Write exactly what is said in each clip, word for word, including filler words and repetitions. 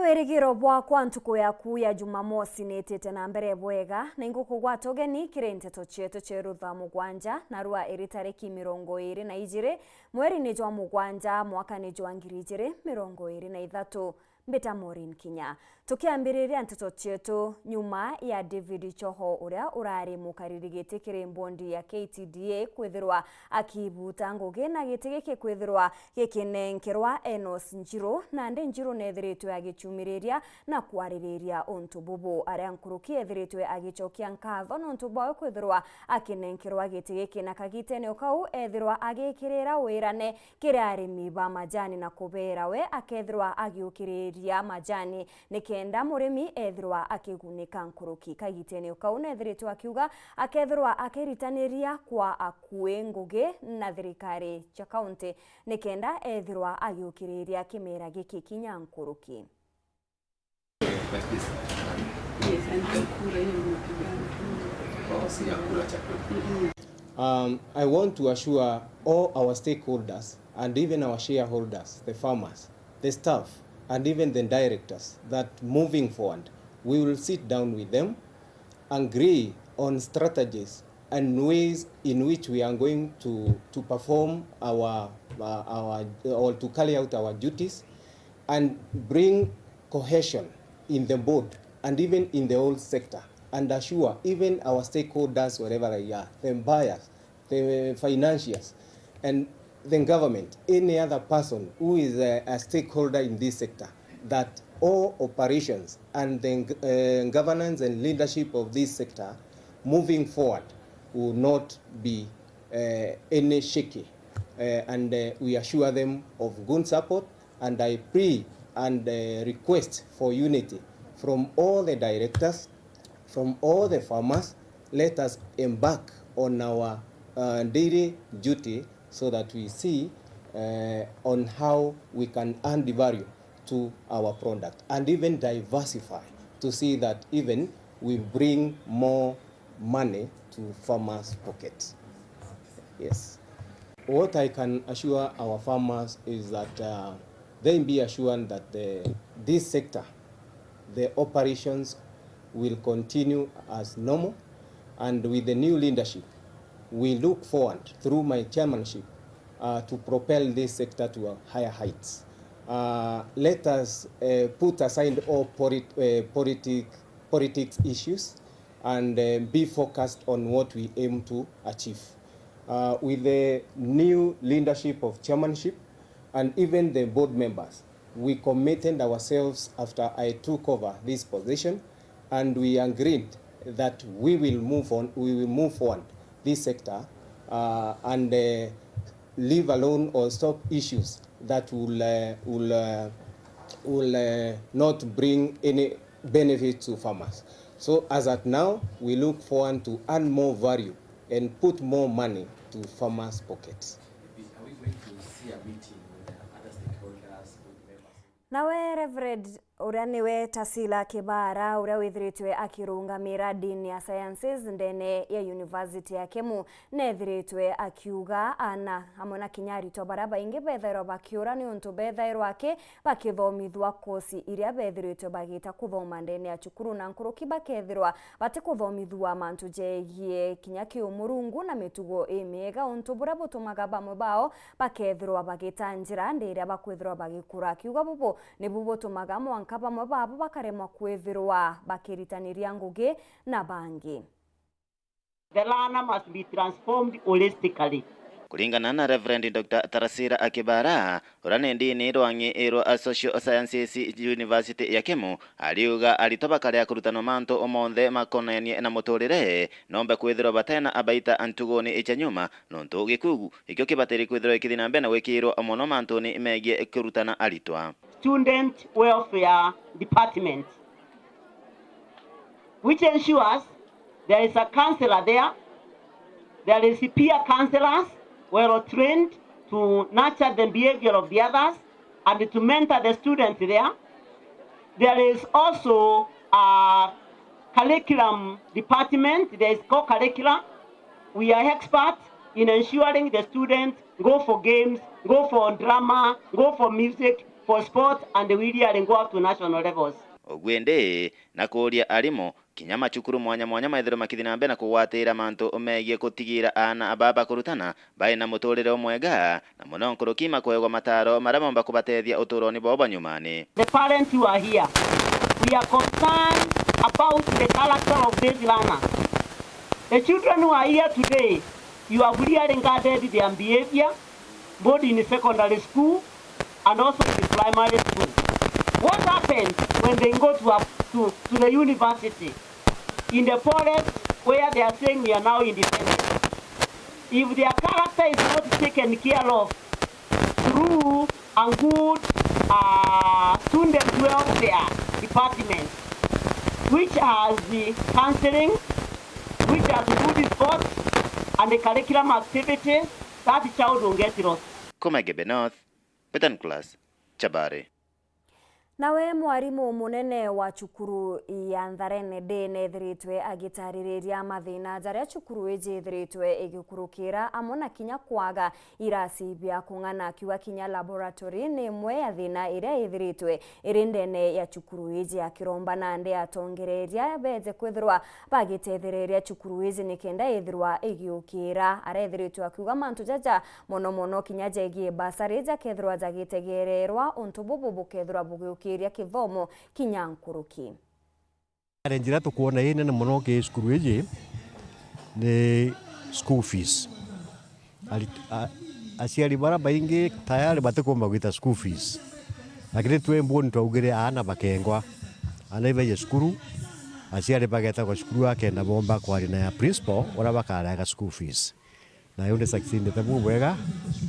Wirigiro bwakwa ntuku yaku ya Jumamosi niitite na mbere bwega, na ingukugwata ugeni kiri nteto cietu cia Rutha mugwanja, narua iri tariki mirongo iiri na ijiri, mweri ni jwa mugwanja, mwaka ni jwa ngiri ijiri mirongo iiri na ithatu. Mbita Maureen Kinya. Tukiambiriria nteto cietu, nyuma ya David Choho, uria urari mukariri giti kiri mbondi ya K T D A, kwithirwa akibuta ngugi na giti giki kwithirwa gikinenkerwa Enos Njiru, nandi Njiru nethiritwe agicumiriria na kwaririria untu bubu. Aria nkuruki ethiritwe agicokia nkatho nontu bwawe kwithirwa akinenkerwa giti giki, na kagitene o kau ethirwa agikirira wirane kiri arimi ba majani na kubeera we akethirwa agiukiriria majani nikenda murimi ethirwa akigunika nkuruki. Kagitene o kau nethiritwe akiuga akethirwa akiritaniria kwa akui ngugi na thirikari cia kaunti nikenda ethirwa agiukiriria kimera giki kinya nkuruki. Like this. Yes, and chakula hiyo mnapigana. Oh, si ya kula chakula. Mm-mm. Um, I want to assure all our stakeholders and even our shareholders, the farmers, the staff, and even the directors that moving forward, we will sit down with them, agree on strategies and ways in which we are going to, to perform our, uh, our, or to carry out our duties and bring cohesion in the board and even in the whole sector and assure even our stakeholders wherever they are, the buyers, the financiers, and the government, any other person who is a, a stakeholder in this sector, that all operations and the, uh, governance and leadership of this sector moving forward will not be, uh, any shaky. Uh, and, uh, we assure them of good support, and I pray and, uh, request for unity from all the directors, from all the farmers. Let us embark on our, uh, daily duty so that we see, uh, on how we can add value to our product and even diversify to see that even we bring more money to farmers' pockets. Yes. What I can assure our farmers is that, uh, they be assured that the, this sector, the operations will continue as normal, and with the new leadership, we look forward through my chairmanship, uh, to propel this sector to, uh, higher heights. Uh, let us, uh, put aside all polit-, uh, politic-, politics issues and, uh, be focused on what we aim to achieve. Uh, with the new leadership of chairmanship and even the board members, we committed ourselves after I took over this position, and we agreed that we will move on, we will move forward this sector, uh, and, uh, leave alone or stop issues that will, uh, will, uh, will, uh, not bring any benefit to farmers. So as at now, we look forward to add more value and put more money to farmers' pockets. Are we going to see a meeting with the other stakeholders, board members? Nawe Reverend uria niwe Tasila Kibara, uria withiritwe akirungamira ndini ya sciences ndene ya University ya Kemu, nethiritwe akiuga ana amwe na kinya aritwa baria baingi bethairwa bakiura niuntu bethairwa aki bakithomithua kosi iria bethiritwe bagita kuthoma ndene ya cukuru, na nkuruki bakethirwa batikuthomithua mantu jegie kinya kiumurungu na mitugo imiega, untu buria butumaga bamwe bao bakethirwa bagita njira ndi iria bakwithirwa bagikura. Akiuga bubu nibu butumaga mwanka bamwe babo bakaremwa kwithirwa bakiritaniria ngugi na bangi. The learner must be transformed holistically. Kuringana na Reverend Doctor Tarasira Akibara, uria ni ndini rwa ng'i rwa Social Sciences University ya Kemu, ariuga aritwa bakaria kurutanwa mantu o monthe makonenie na muturire, nombe kwithirwa batena abaita ntuguni cia nyuma, nontu gikugu ikio kibatiri kwithirwa ikithi na mbere na gwikirwa mono mantuni megie kurutana aritwa. Student Welfare Department, which ensures there is a counselor there, there is peer counselors well trained to nurture the behavior of the others and to mentor the students there. There is also a curriculum department, there is co-curricula. We are experts in ensuring the students go for games, go for drama, go for music, for sport and we really go up to national levels. Uguo indi, na kuuria arimu kinya macukuru mwanya mwanya methirwe makithi na mbere na kugwatira mantu megie kutigira aana baa bakurutana bai na muturire umwega, na mono nkuruki makuegwa mataro maria maumba kubatethia uturoni bwao bwa nyumani. The parents who are here, we are concerned about the character of these learners. The children who are here today, you have really guarded their behavior, both in secondary school and also in primary school. What happens when they go to, a, to, to the university in the forest where they are saying we are now independent? If their character is not taken care of through a good uh, student welfare department, which has the counseling, which has good sports and the curriculum activities, that child will get lost. Kuma Igembe North, Peter Nicholas Chabari. Nawe mwarimu munene wa cukuru ya Ntharene Day neethiritwe agitaririria mathina jaria cukuru iji ithiritwe igikurukira, amwe na kinya kwaga irasi bia kung'ana, akiuga kinya laboratory ni imwe ya thina iria ithiritwe iri ndene ya cukuru iji. Akiromba nandi atongereria beje kwithirwa bagitethereria cukuru iji nikenda ithirwa igiukira. Arethiritwe akiuga mantu jaja mono mono kinya jegie bursary jakethirwa jagitegereerwa, untu bubu bukethirwa bugiukiria kithomo kinya nkuruki. Challenge iria tukwona ii nene mono ki cukuru iji ni school fees. Ari-, a-, aciari baria baingi tayari batikumba gwita school fees. Lakini twi mbuni twaugire aana bakengwa. Aana ibaije cukuru, aciari bagetagwa cukuru akenda bomba kwaria na principal uria bakarega school fees. Na yundi succeedite bubwega,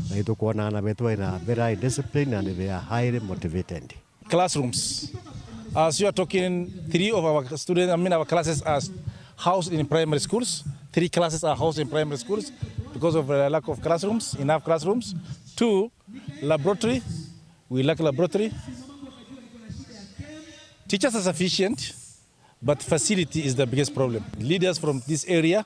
na itukwona aana betu baina very high discipline and they are highly motivated. Classrooms. As you are talking, three of our students, I mean our classes are housed in primary schools. Three classes are housed in primary schools because of the lack of classrooms, enough classrooms. Two, laboratory. We lack laboratory. Teachers are sufficient. But facility is the biggest problem. Leaders from this area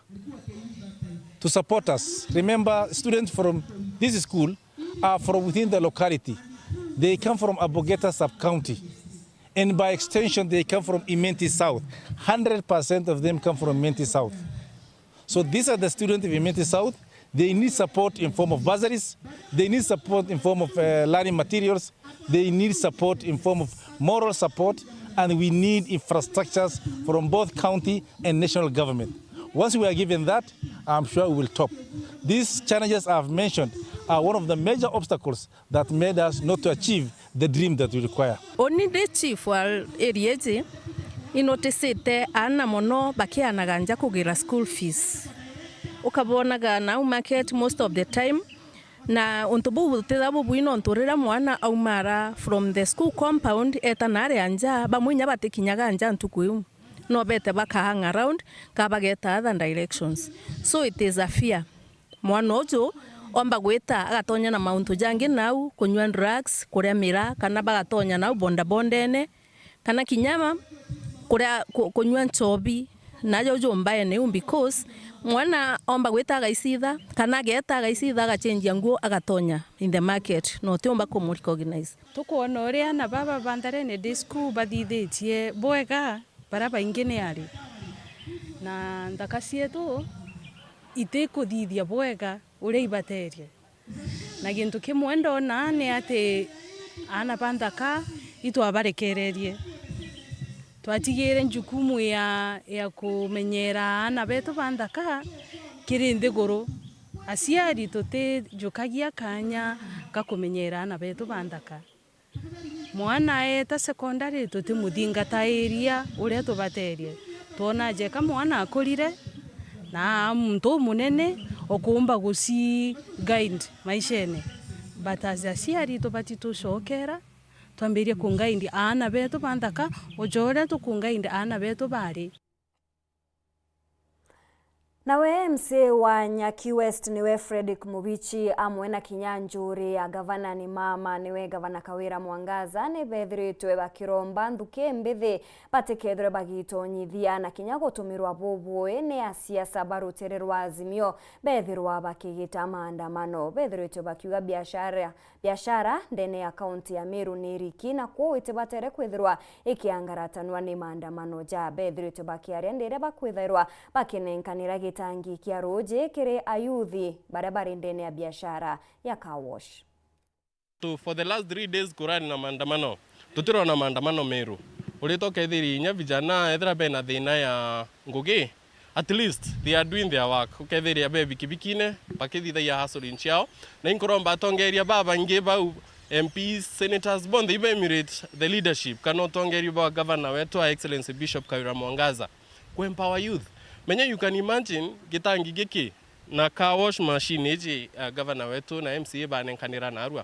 to support us. Remember, students from this school are from within the locality. They come from Abogeta sub-county. And by extension, they come from Imenti South. Hundred percent of them come from Imenti South. So these are the students of Imenti South. They need support in form of bursaries. They need support in form of uh, learning materials. They need support in form of moral support, and we need infrastructures from both county and national government. Once we are given that, I'm sure we will top. These challenges I've mentioned are one of the major obstacles that made us not to achieve the dream that we require. Uni ndi chief wa area iji, inoticite aana mono bakianaga nja kugira school fees. Ukabonaga nau market most of the time, na untu buu butitha bubui nontu riria mwana aumara from the school compound eta naria nja, bamwe inya batikinyaga nja ntuku iu. No bete baka hang around, ka bageta other directions. So it is a fear. Mwana uju omba gwita agatonya na mauntu jangi nau, kunyua drugs, kuria miraa, kana bagatonya nau bondabondene, kana kinya ma-, kuria, ku-, kunyua nchobi, najo uju mbaene iu, because mwana omba gwita agaicitha, kana ageta agaicitha, agachenjia nguo, agatonya in the market, na utiumba kumurecognize. Tukwona uria aana baba ba Ntharene Day School bathithitie bwega, baria baingi ni ari, na nthaka cietu itikuthithia bwega uria ibaterie. Na gintu kimwe ndona ni ati aana ba nthaka itwabarekererie. Twatigire njukumu ya, ya kumenyera aana betu ba nthaka kiri nthiguru. Aciari tutijukagia kanya ga kumenyera aana betu ba nthaka. Mwana eeta secondary, tutimuthingatairia uria tubaterie. Twona jeka mwana akurire, na aa muntu umunene, ukuumba guci guide maishene. But as aciari, tubati tucokera, twambirie ku guide aana betu ba nthaka, o ja uria tuku guide aana betu baari. Nawe M C A wa Nyaki West niwe Fredrick Mubichi amwe na kinya njuri ya gavana ni mama niwe gavana Kawira Mwangaza ni bethiritwe bakiromba nthuki mbithi batikethirwe bagitonyithia na kinya gutumirwa bubui ni asiasa ba rutere rwa Azimio bethirwa bakigita maandamano. Bethiritwe bakiuga biashara biashara ndene ya kaunti ya Meru ni riki, na kwoou itibatere kwithirwa ikiangaratanwa ni maandamano ja. Bethiritwe bakiaria ndiria bakwithairwa bakinenkanira gitangi kia ruuji kiri ayuthi baria bari ndene ya biashara ya car wash. Tu, for the last three days kurari na maandamano. Tutirona maandamano Meru. Urita ukethiria inya vijana ethira bena thina ya ngugi, at least they are doing their work. Ukethiria be bikibikine, bakithithagia hustling ciao. Na inkuromba atongeria babangi bau, M Ps, senators, bonthe iba emulate the leadership kana utongeria bwa governor wetu, Her Excellency Bishop Kawira Mwangaza, ku empower youth. Menya you can imagine gitangi giki na car wash machine iji, uh, governor wetu na M C A banenkanira narua.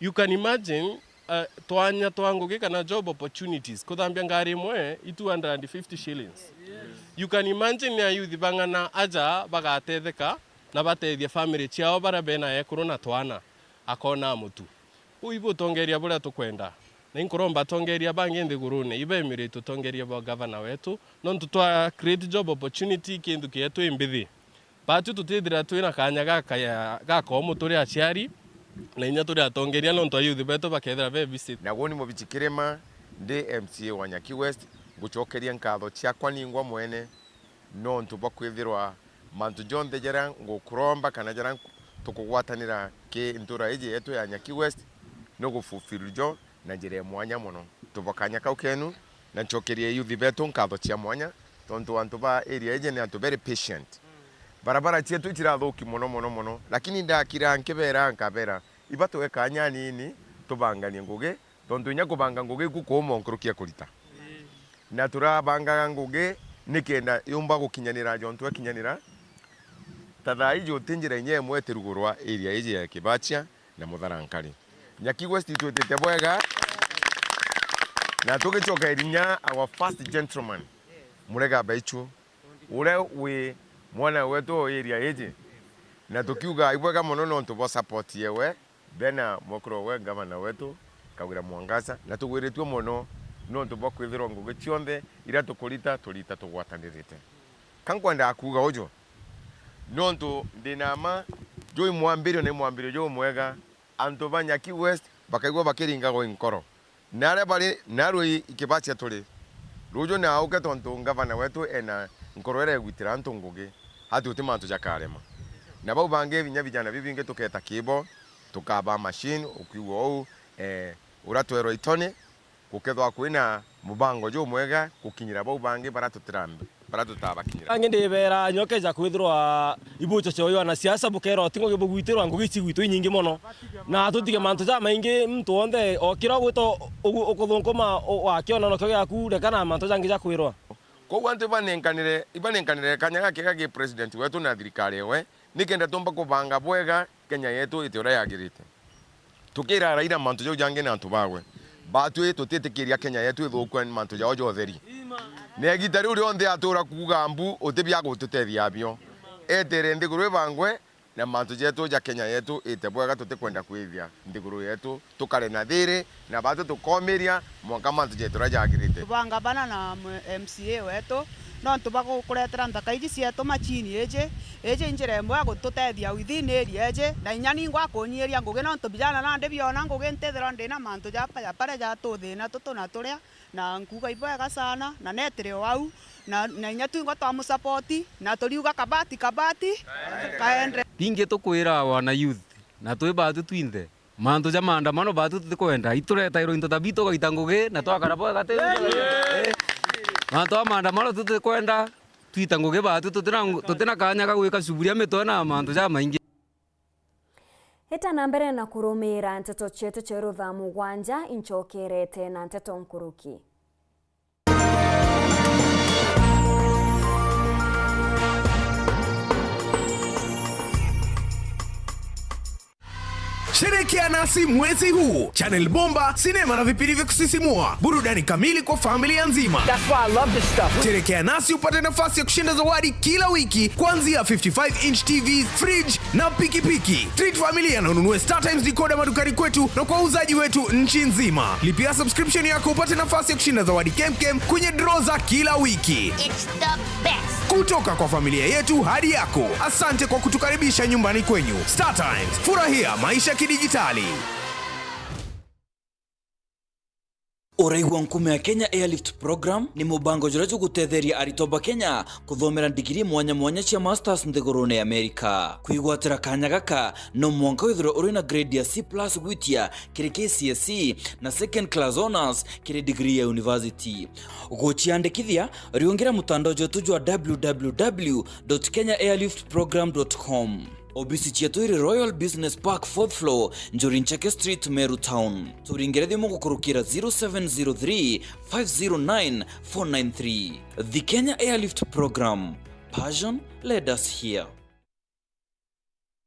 You can imagine, uh, twanya twa ngugi kana job opportunities, kuthambia ngari imwe i two hundred and fifty shillings. You can imagine ni ayuthi bang'ana aja bagatetheka na batethia family ciao baria bena ekuru na twana, akona mutu. Uu ibu utongeria buria tukwenda. Na inkuromba atongeria bangi nthigurune, iba emulate utongeria bwa governor wetu, nontu twa create job opportunity kintu kietu imbithi. Baatu tutithira twina kaanya gakaya, gakomu turi aciari, na inya turi atongeria, nontu ayuthi betu bakethira be busy. Naguo ni Mubichi Kirima, ndi M C A wa Nyaki West, ngucokeria nkatho ciakwa ningwa mwene, nontu bwa kwithirwa mantu jonthe jaria ngukuromba kana jaria tukugwatanira ki ntura iji yetu ya Nyaki West, ni gufulfill jo na njira ya mwanya mono. Tubo kanya kau kenu, na ncokerie yuthi betu nkatho cia mwanya, tontu antu ba area iji ni antu very patient. Barabara cietu icirathuki mono, mono, mono, lakini ndakira nkibera, nkabera, iba tuwe kanya anini, tubanganie ngugi, tontu inya kubanga ngugi iku kuuma nkuruki ya kurita. Na turabangaga ngugi nikenda yumba gukinyanira jontu ekinyanira. Ta thaa iji uti njira inya imwe iti ruguru rwa area iji ya Kibachia na Mutharankari. Nyaki West itwitite bwega, na tugicokeria inya our first gentleman, Murega Baichu, uria wi mwana wetu o area iji, na tukiuga ibwega mono nontu bwa support yewe, bena mwekuru we gavana wetu, Kawira Mwangaza, na tugwiritue mono nontu bwa kwithirwa ngugi cionthe iria tukurita, turita tugwatanirite. Ka nkwendaa kuuga uju, nontu ndina mma jwi mwambirio ni mwambirio jumwega, antu ba Nyaki West bakaigua bakiringagwa i nkoro. Na aria bari narua i, i Kibachia turi. Ruju na auke tontu ngavana wetu ena nkoro iria igwitira antu ngugi, hati uti mantu jakarema. Na bau bangi binya vijana bibingi tuketa kibo, tukabaa machine, ukiugua uu, eh, uria twerwa itone, gukethwa kwina mubango jumwega gukinyira bau bangi baria tutirambi. Baria tutabakinyira. Angi ndibera nyoke ja kwithirwa ibucho cia uyu anasiasa bukera uti ngugi bugwitirwa ngugi ici gwitu inyingi mono. Na tutige mantu jamaingi, muntu wonthe okira ugwita ugu-, ukuthunkuma u-, wakiona nokio giaku, reka na mantu jangi ja kwirwa. Koguo antu ibanenkanire, ibanenkanire kanya gaki ga ki president wetu na thirikari ewe, nikenda tumba kubanga bwega Kenya yetu ite uria yagirite. Tukira Raila mantu jau jangi na antu bagwe. Batwi tutitikiria Kenya yetu ithukue ni mantu jao ja utheri. Na igita riu rionthe atura kuuga mbu uti bia gututethia bio. Etere nthiguru ibangwe na mantu jetu ja Kenya yetu ite bwega, tutikwenda kwithia nthiguru yetu tukare na thiri na batu tukomiria mwanka mantu jetu uria jagirite. Tubanga bana na M C A wetu, nontu bagukuretera nthaka iji cietu machine iji, iji njira imwe ya gututethia within area iji, na inya ningwa kunyiria ngugi, nontu bijana nandi biona ngugi ntithirwa ndina mantu ja paya paria jatuthina tutu na turia, na nkuuga ibwega sana, na netire o au, na, na inya twingwa twamusapoti, na turiuga kabati, kabati, kaendre. Bingi tukwira wana youth, na twi batu twinthe, mantu ja maandamano batu tutikwenda. Ituretairwa into ta bitu ugaita ngugi na twakara bwega ti mantu a maandamano tutikwenda. Twita ngugi batu tutina, tutina kanya ga gwika shughuli ya mitwe na mantu jamaingi. Ita na mbere na kurumira nteto cietu cia rutha mugwanja incokerete na nteto nkuruki. Sherekea nasi mwezi huu. Channel bomba, sinema na vipindi vya kusisimua, burudani kamili kwa familia nzima. That's why I love this stuff. Sherekea nasi upate nafasi ya kushinda zawadi kila wiki, kuanzia fifty-five inch T V, fridge na pikipiki. Treat familia na ununue StarTimes decoder madukani kwetu na kwa wauzaji wetu nchi nzima. Lipia subscription yako upate nafasi ya kushinda zawadi kemkem kwenye draw za kila wiki. It's the best. Kutoka kwa familia yetu hadi yako, asante kwa kutukaribisha nyumbani kwenyu. StarTimes, furahia maisha kidijitali. Uraigua nkume ya Kenya Airlift Program ni mubango juria jugutetheria aritwa ba Kenya kuthomera ndigiri mwanya mwanya cia masters nthigurune ya America. Kwigwatira kanya gaka, no mwanka withirwe uri na grade ya C plus gwitia kiri K C S E na second class honours kiri degree ya university. Guciandikithia, riungira mutandao jwetu jwa w w w dot kenya airlift program dot com. Obisi cietu iri Royal Business Park, fourth floor, Njuri Ncheke Street, Meru Town. Turingire thimu gukurukira zero seven zero three, five zero nine, four nine three. The Kenya Airlift Program. Passion led us here.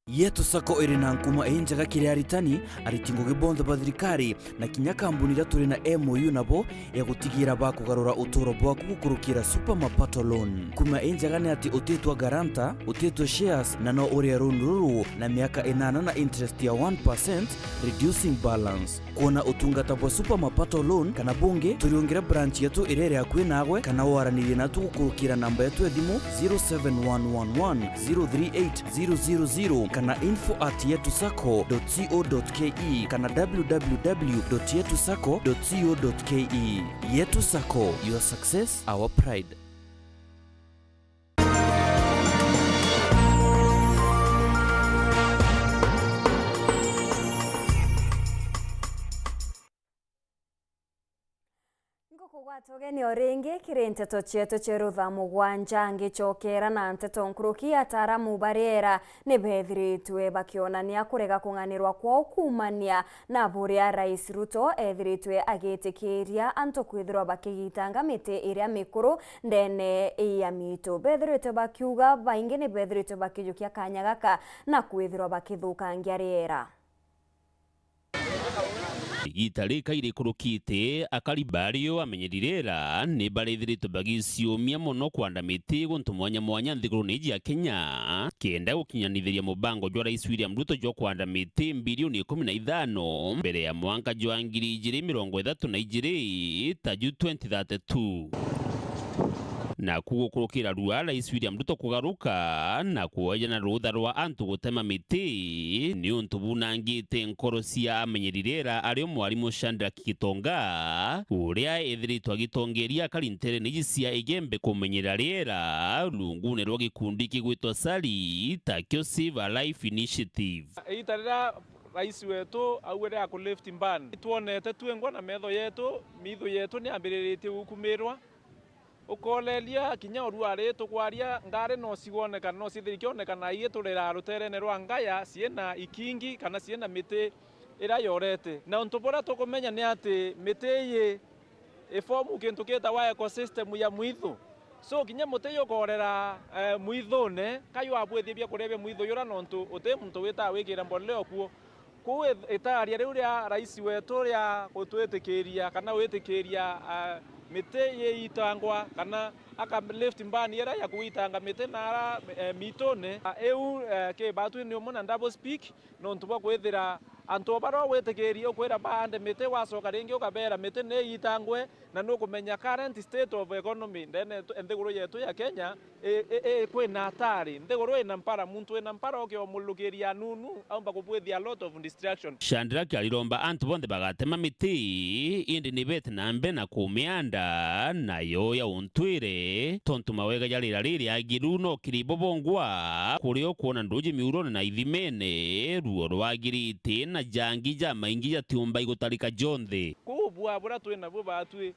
Yetu Sacco iri na nkuma injega kiri aritani, ariti ngugi bonthe ba thirikari, na kinya kambuni iria turi na M O U nabo ya gutigira bakugarura uturo bwaku gukurukira Super Mapato Loan. Nkuma injega ni ati utitwa guarantor, utitwa shares, na no urie loan ruru na miaka inana na interest ya one percent, reducing balance. Kwona utungata bwa Super Mapato Loan kana bungi, turiungire branch yetu iria iri akui nagwe, kana waranirie natu gukurukira namba yetu ya thimu zero seven one one one zero three eight zero zero zero kana info at yetu sacco dot co dot ke kana w w w dot yetu sacco dot co dot ke. Yetu Sacco, your success, our pride. Ngukugwata ugeni o ringi kiri nteto cietu cia rutha mugwanja, ngicokera na nteto nkuruki. Ataaramu ba riera ni beethiritwe bakionania kurega kung'anirwa kwao kuumania na buria Rais Ruto eethiritwe agitikiria antu kwithirwa bakigitanga miti iria mikuru ndene ya miitu. Beethiritwe bakiuga baingi ni beethiritwe bakijukia kanya gaka na kwithirwa bakithukangia riera. Igita rika irikurukite, akari bario amenyeri riera ni barithiritwe bagiciumia mono kwanda miti guntu mwanya mwanya nthigurune iji ya Kenya, kenda gukinyanithiria mubango jwa Rais William Ruto jwa kwanda miti mbilioni ikumi na ithano mbere ya mwanka jwa ngiri ijiri mirongo ithatu na ijiri, ta ju twenty thirty-two. Naku gukurukira rua Rais William Ruto kugaruka na kuejana rutha rwa antu gutema miti, ni untu bunangite nkoro cia amenyeri riera, ario mwarimu Shadrack Gitonga, uria ethiritwe agitongeria akari nterene iji cia Igembe kumenyera riera rungune rwa gikundi kigwitwa SALI, takio Save a Life Initiative. Iita riria rais wetu augire aku lift ban, itwonete twengwa na metho yetu, mitho yetu ni ambiriritie gukumirwa. Ukoleria kinya urua ri tukwaria, ngari no cigwonekana, no cithiri ikionekana ii turera ruterene rwa ngaya ciina ikingi kana ciina miti iria yorete. Na untu buria tukumenya ni ati miti ii ifomu kintu gitawa ecosystem ya mwithu. So kinya muti jukorera, eh, mwithune, ka jwabwithia biakuria bia mwithu jura, nontu uti muntu witaga wikira mbolea okuo. Kuu i-, itaria riu ria rais wetu ria gutwitikiria kana gwitikiria, ah, miti yiitangwa kana aka lift ban iria ya kuitanga miti na ara, eh, mitune, ah, iu, eh, ki batwi ni umwe na double speak, nontu bwa kwithira antu o baria ugwitikiria ukwira baande miti, wacoka ringi ukabera miti ni iitangwe, na nukumenya current state of economy ndene yetu, nthiguru yetu ya Kenya, i, i, i, kwina atari. Nthiguru ina mpara, muntu wina mpara ukiomulukiria nunu, aumba kubwithia a lot of distraction. Shadrack ariromba antu bonthe bagatema miti, indi ni bete na mbere na kumianda, nayo ya untwire, tontu mawega ja riera ririagiru no kiri bo bongwa, kurio kwona nduji miurone na ithimene, ruo rwagirite, na jangi jamaingi jatiumba igutarika jonthe. Kuu bua buria twina bu batwi,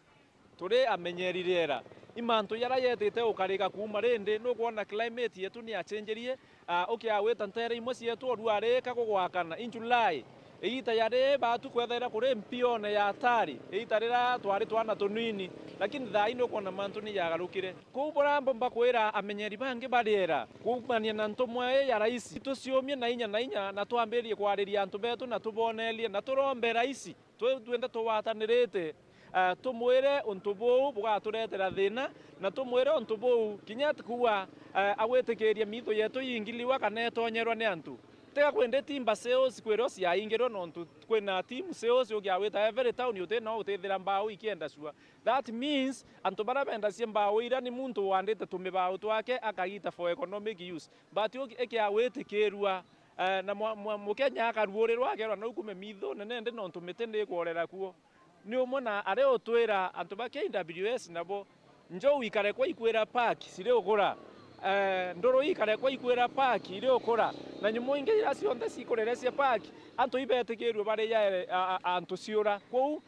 turi amenyeri riera. I mantu jaria jetite gukarika kuuma rindi, nukwona climate yetu ni yacenjerie. Ah, ukiagwita ntere imwe cietu, o rua rika gugwakana. In July, Igita ya ri baatu kwethaira kuri mpione ya atari, igita riria twari twana tunini, lakini thaa ii nukwona mantu ni jagarukire. Kuu buria mbomba kwira amenyeri bangi ba riera, kuumania na ntumwa ii ya raisi, tuciumie na inya na inya na twambiririe kwariria antu beetu na tubonerie na turombe raisi. Twi twinthe tugwatanirite, eh, tumwire untu buu bugaturetera thina, na tumwire untu buu kinya kuuga, eh, agwitikiria miitho yeetu yingiliwa kana itonyerwa ni antu. Tiga kwindi timba sales kwirwa ciaingirwa, nontu kwina team sales ugiawita every town uti no utithira mbao ikienda cua. That means antu baria bendacia mbao iria ni muntu wandite tumibao twake akagita for economic use. But uki-, ikiagwitikirua, eh, na mwa-, mwa-, Mukenya akaruurirwa akerwa nau kume miitho nene ndi nontu miti ni ikworera kuo. Ni umwe na ari utwira antu ba K W S nabo, njou ikarekwa ikwira park ciri ukura, eh, nduru ikarekwa ikwira park iri ukura, na nyumu ingi iria cionthe cikurerecia park, antu ibetikirue bari jaere, a, a, antu ciura. Kwou,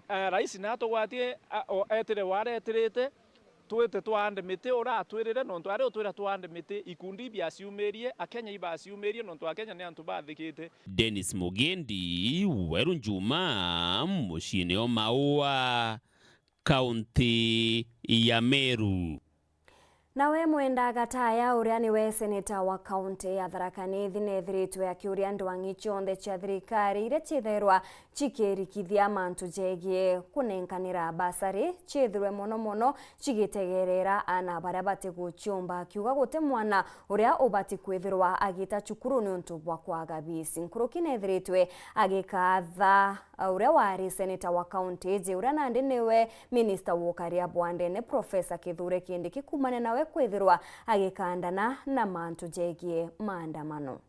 eh, rais natugwatie, a, o, etire waretirite, twite twaande miti, uratwirire, nontu ari utwira twaande miti, ikundi ibiaciumirie, Akenya ibaciumirie, nontu Akenya ni antu bathikite. Dennis Mugendi, Weru Njuma, muciine o Maua, kaunti ya Meru. Nawe Mwenda Gataya, uria niwe seneta wa kaunti ya Tharaka Nithi, neethiritwe akiuria ndwang'i cionthe cia thirikari iria ciithairwa cikirikithia mantu jegie kunenkanira basari, ciithirwe mono mono cigitegerera aana baria batiguciumba, akiuga guti mwana uria ubati kwithirwa agita cukuru niuntu bwa kwaga bisi. Nkuruki neethiritwe agikatha uria wari seneta wa kaunti iji, uria nandi niwe minista wa ukaria bwa ndene, Professor Kithure Kindiki, kuumania nawe kwithirwa agikandana na mantu jegie maandamano.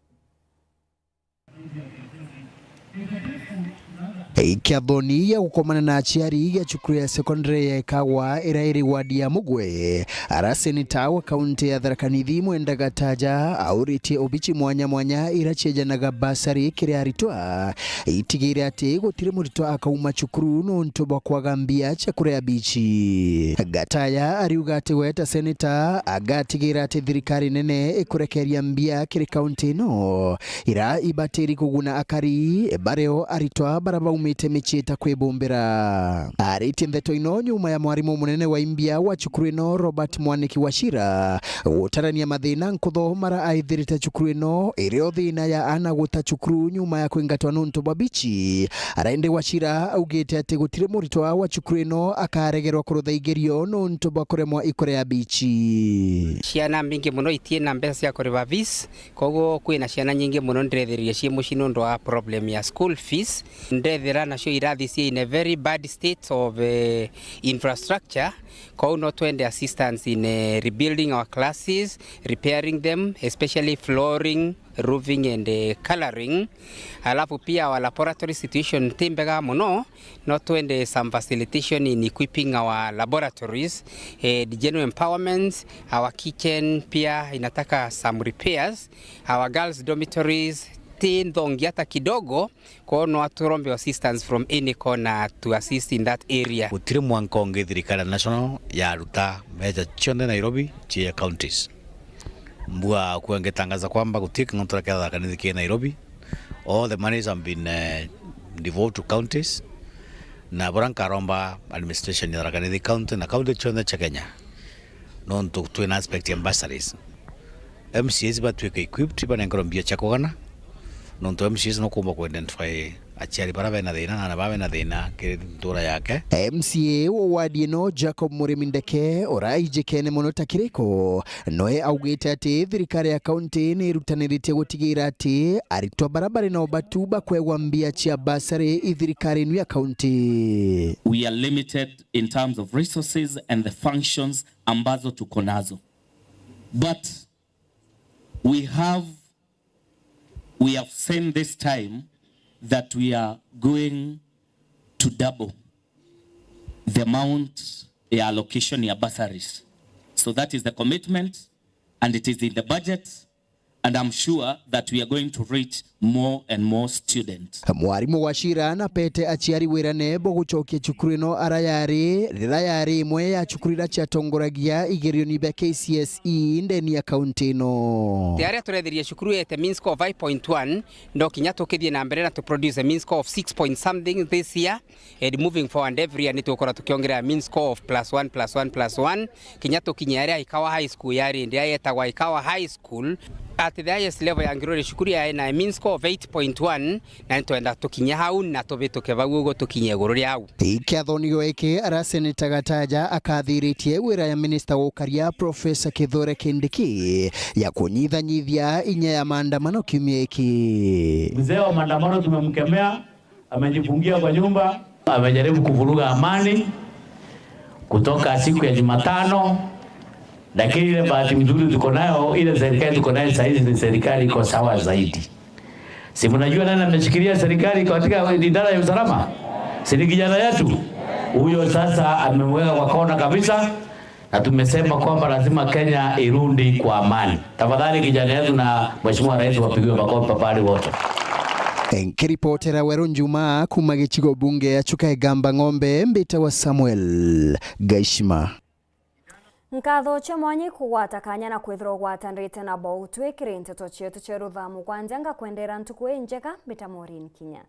Kiathoni gia gukomana na aciari gia cukuru ya sekondari ya Ikagwa iria iri wadi ya Mugwe, ara seneta wa kaunti ya Tharaka Nithi Mwenda Gataja auritie obici mwanya mwanya iria ciejanaga basari kiri aritwa itigire ati gutiri muritwa akauma cukuru nontu bwa kwaga mbia cia kuria bici. Gataya ariuga ati we ta seneta agatigira ati thirikari nene ikurekeria mbia kiri kaunti ino ira ibatiri kuguna akari bario aritwa bara baumite micii ta kwibumbira. Aritie ndeto ino nyuma ya mwarimu munene wa imbia wa cukuru ino, Robert Mwaniki Wachira, gutarania mathina nkutho mara aithirite cukuru ino, irio thina ya ana guta cukuru nyuma ya kwingatwa nuntu bwa bici. Ara indi Wachira augite ati gutiri muritwa wa cukuru ino akaregerwa kurutha igerio nuntu bwa kuremwa ikuria bici. Ciana mbingi mono itina mbeca cia kuriba fees, koguo kwina ciana nyingi mono ndirethiririe cii mucii nuntu wa problem ya school fees. Ndethira nacio irathi cii in a very bad state of, eh, infrastructure. Kou no twende assistance in, eh, rebuilding our classes, repairing them, especially flooring, roofing and, eh, colouring. Alafu pia our laboratory situation ti mbega mono, no twende some facilitation in equipping our laboratories, eh, the general empowerment, our kitchen pia inataka some repairs, our girls dormitories ti nthongi hata kidogo. Kwou no aturombe assistance from any corner to assist in that area. Gutiri mwanka ungi thirikari ya national yaruta mbeca cionthe Nairobi cie counties. Mbua kuwa ngitangaza kwamba gutiri king'oto kia Tharaka Nithi ki Nairobi. All the monies have been, eh, devolved to counties. Na bura nkaromba administration ya Tharaka Nithi county na county cionthe cia Kenya. Nontu twina aspect ya bursaries. M C As batwike equipped, banenkerwe mbia cia kugana, nontu M C As no kumba ku identify aciari bara bena thina na ana baa bena thina kiri ntura yake. M C A wa wadi ino, Jacob Murimi Ndeke, ura aijikene mono ta kiriko, noe augite ati thirikari ya kaunti ni irutaniritie gutigira ati aritwa bara bari na ubatu bakwegwa mbia cia bursary i thirikari inu ya kaunti. We are limited in terms of resources and the functions ambazo tuko nazo. But we have, we have said this time that we are going to double the amount ya allocation ya bursaries. So that is the commitment and it is in the budget and I'm sure that we are going to reach more and more students. Mwarimu Wachira napete aciari wirane bwa gucokia cukuru ino ara yari, rira yari imwe ya cukuru iria ciatongoragia igerioni bia K C S E ndeni ya kaunti ino. Ti aria turetherie cukuru yete mean score of five point one, no kinya tukithie na mbere na tu produce a mean score of six point something this year, and moving forward every year ni tukorwa tukiongerera mean score of plus one, plus one, plus one, kinya tukinye aria Ikawa High School yari, ndi yetagwa Ikawa High School. At the highest level ya Ngiruri, cukuru yae na mean score of eight point one, na nitwenda tukinye hau na tubituke bau uguo tukinye iguru ria hau. Ikiathonigwe iki, ara Seneta Gataja akathiritie wira ya minista wa ukaria Professor Kithure Kindiki ya kunyithanyithia inya ya maandamano kiumia iki. Mzee wa maandamano tumemkemea, amejifungia kwa nyumba. Amejaribu kuvuruga amani kutoka siku ya Jumatano, lakini ile bahati mzuri tuko nayo, ile serikali tuko nayo saizi ni serikali iko sawa zaidi. Si mnajua nani ameshikilia serikali katika idara ya usalama? Si ni kijana yetu? Huyo sasa amemweka kwa kona kabisa. Na tumesema kwamba lazima Kenya irudi kwa amani. Tafadhali kijana yetu na Mheshimiwa Rais wapigiwe makofi pahali wote. Nkiripotera Weru Njuma kuma gicigo bunge ya Chuka Igamba Ng'ombe, mbitawa Samuel Gaishima. Nkatho cia mwanya ikugwata kanya na kwithirwa ugwatanirite na bo. Twikire nteto cietu cia ruthaa mugwanja, ngakwendera ntuku injega, mbita Maureen Kinya.